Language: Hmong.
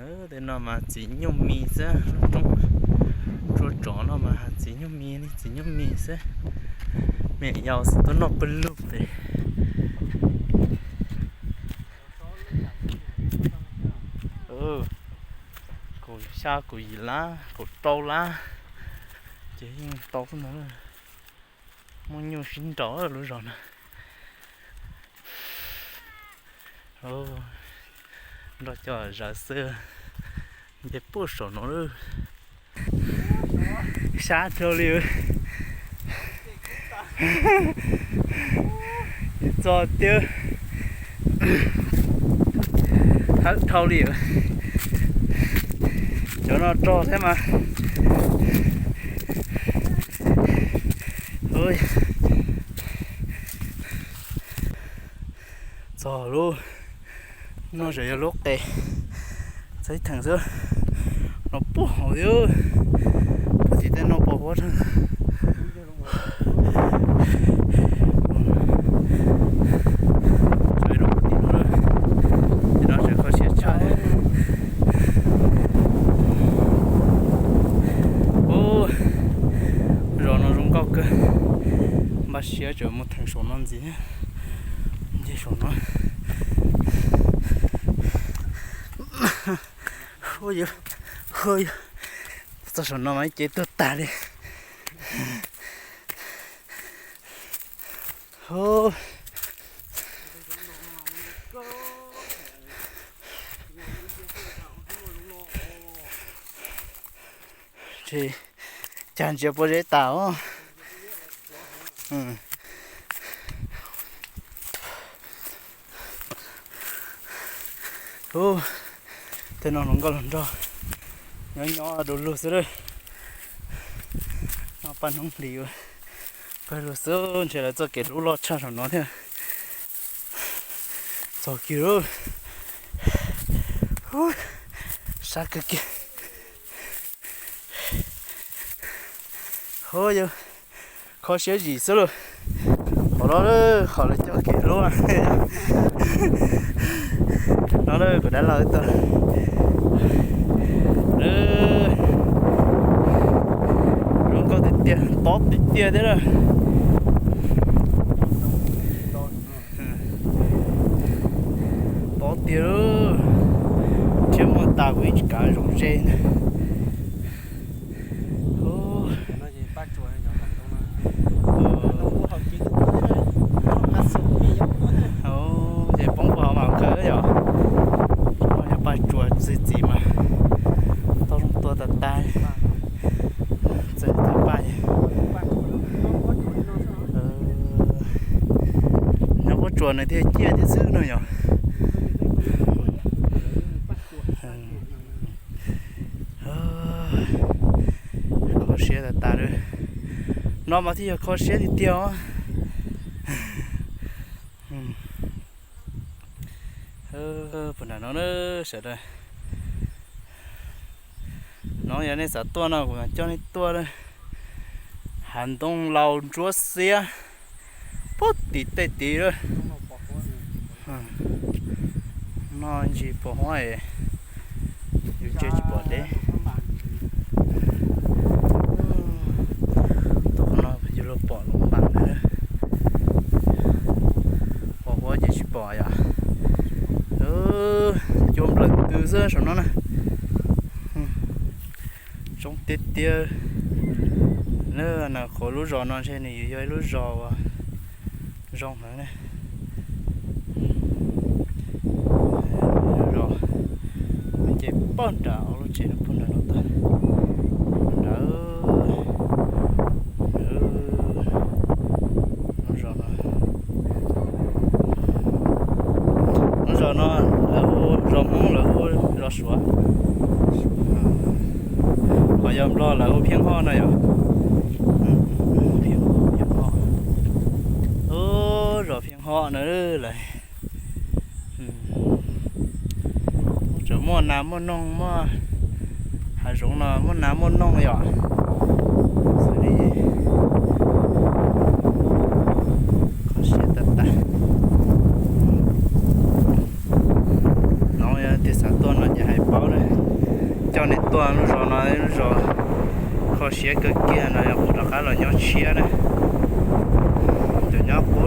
Tej no mas txiv nyuj mis xwb, lub roob tsua tsov no mas txiv nyuj mis li txiv nyuj mis xwb. Me nyuam yaus xwb tuaj noj pawg lug pem. Kaum xya kaum yim lab kaum rau lab ces yeej tau ntag. Muaj nyuj sib nraus lub zos no. Nrog cov zaws xwb, nce puag saum no lawm. Sab dhau li. Txog tiag. Hawb dhau li. Cov no rog thiab mas. Txog lub no tseem yog lub qes txhais theem xwb. No puag hauv thiab, puag tim tej no pos huab rau. Tim no tseem kho siab tshaj. Ub, zos no zoo nkauj kawg. Npaj siab tseem mus theem saum no ntxiv. Nce saum no. Txog saum no mas ib ce tuag tag li. Ces cag ntsia pob zeb tas os. Ub, tej no hluas nkauj hluas nraug nyob nyob du lug xwb lawm. Noj paj hnub hlis pawg lug xwb, ntshe lawv txoj kev hlub loj tshaj saum no thiab. Txog kiag lawm. Sab kawg kiag. Hu, yog kho siab zim xwb lauj. Qhov no, qhov lawv coj kev hlub no, kuv dab laug tau. Zoo nkauj tiag tiag, tob tiag tiag thiab na. Tob tiag, thiab muaj tas kuv yeej tsis kav zoo ze na. Ces poob puag hauv mas kawg yom. Yog paj tsuas txi txiv mas tau zoo tua tas tas. Txawm tau paj. Nyob pob tsuas nws thiaj ciaj thiab xwb no yom. Kho siab tas tas li. No mas thiaj yog kho siab tiag tiag os. Puag nram no na sawv daws. No yog nej xav tuaj no kuv coj nej tuaj. Hav ntoo laus ntsuab xiab puag tim tej tid lawm. Noj ntsis pos huab es yus tsis pom deb. Tuaj qhov no yus luag pom lub npas ntawd. Pos huab ces tsis pom yom. Cua nplawm ntws xwb saum no na. Zoo tiag tiag. Lawv na qhuav lub zos no ntshe nws yuav yog ib lub zos uas zoo heev ne. Lub zos ces pog nram lub tsev no pog nram no tag. Nram lub zos no, lub zos no lawv hu zos Hmoob, lawv hu zos Suav. Ho yog Nplog lawv hu Phiaj Hoj no yom. Phiaj Hoj, Phiaj Hoj. Ub, zos Phiaj Hoj na lawm. Tseem muaj nas muaj noog, muaj hav zoov no muaj nas muaj noog yom. Xws li kho siab tas tas. No yog tias xav tuaj no Hais paub na, coj nej tuaj lub zos no, lub zos kho siab kawg kiag no yog kuv rov qab los nyob tshiab na. Cov nyob qub